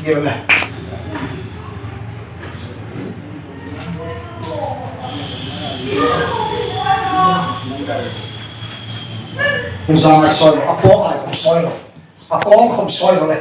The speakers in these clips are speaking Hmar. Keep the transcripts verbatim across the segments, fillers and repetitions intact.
Ngir le. Hung zang a soi lo, a pawh ai khom soi lo. A kawng khom soi lo le.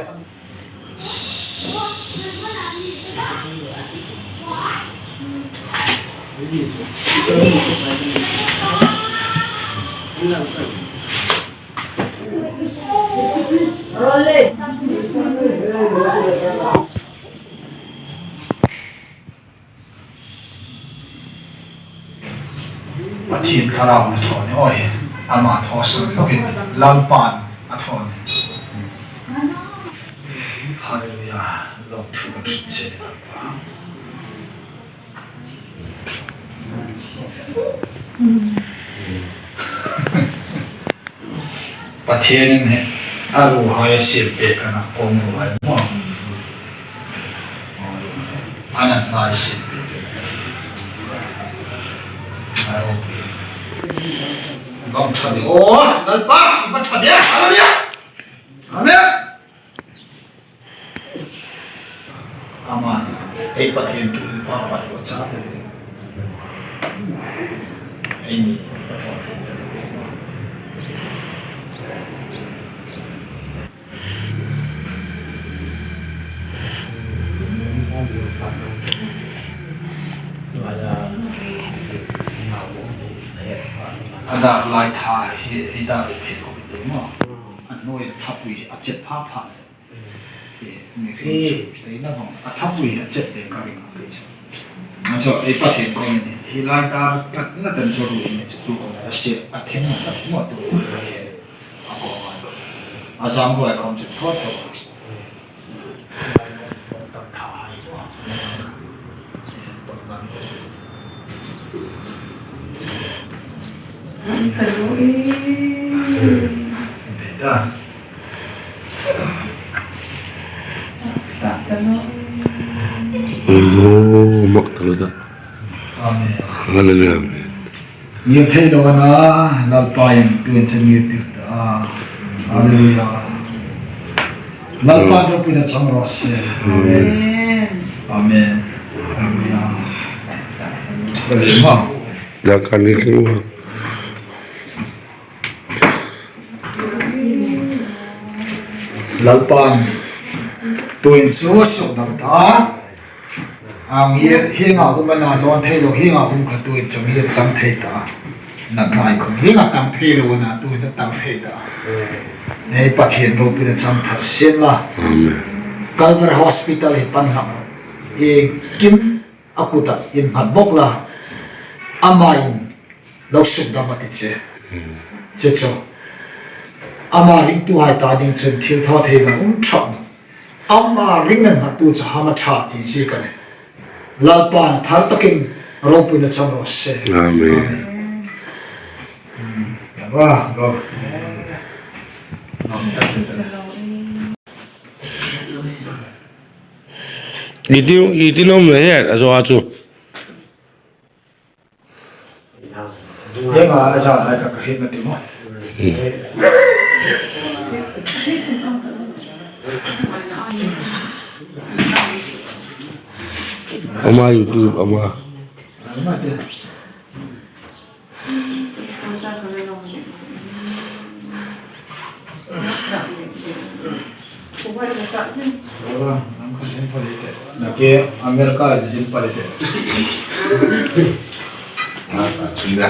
Pathien Thlarau a thaw ni aw. Ama thaw san loin Lalpan a thaw ni. Hallelujah. Lawmthu kan hril che ni Lalpa. Pathienin hi a ruhai a siem pek a na, kawng ruhai maw. A na hnai siem pek a na. A ruhai. Vawng ṭha de. Aw, Lalpa, i pa ṭha de. Hallelujah. Amen. Ama, ei Pathien thu pa pa ko cha te. Ei ni pa pa te. A dak lai tha hi, ei dak phe ko te maw. A nuoi thapui a chet pha pha. E, mi khi chu, ei na vawng, a thapui a chet te ka ring a khi chu. A chu, ei Pathien ko ni, hi lai ta, ta, na tan chu ru ni chu tu ko na se, a thim, a thim tu ko na se. A ko ma. A zam ko a kom chu tho tho. Ta tha hai ko. Te ta. Amen. Hallelujah. Amen. Ngir thei lo a na, Lalpa in tuin chu ngir tir ta. Hallelujah. Lalpa ropuina chang raw se. Amen. Amen. Hallelujah. Hallelujah. Dak kan ni sing. Lalpan tuin chu sukdam ta. Ang hieng a um a na lawn thei lo, hieng a um kha tuin chu hieng chang thei ta. Na hnai khom hieng a tam thei lo a na tuin chu tam thei ta. Ei Pathien ropuina chang thar sien la. Amen. Calvary Hospital hi pan hlak. Iengkim a kuta innghat bawk la. Ama in lo sukdam a ti che. Che chu. Ama ringtuhai ta ding chun thil thaw thei lo um ṭhak. Ama ringna nghattu chu hang a ṭha ti ziek a nih. Lalpan a thar takin ropuina chang raw se. Amen. Amen. Hmm. Wa, go. Iti, iti nom le he, a zo a chu. Hieng a, a za lai ka, ka hriet na ti maw. Ama YouTube, ama. Ama te. Ora, nang kan hen pali te. Nake America zin pali te. Ah, ah, tunda.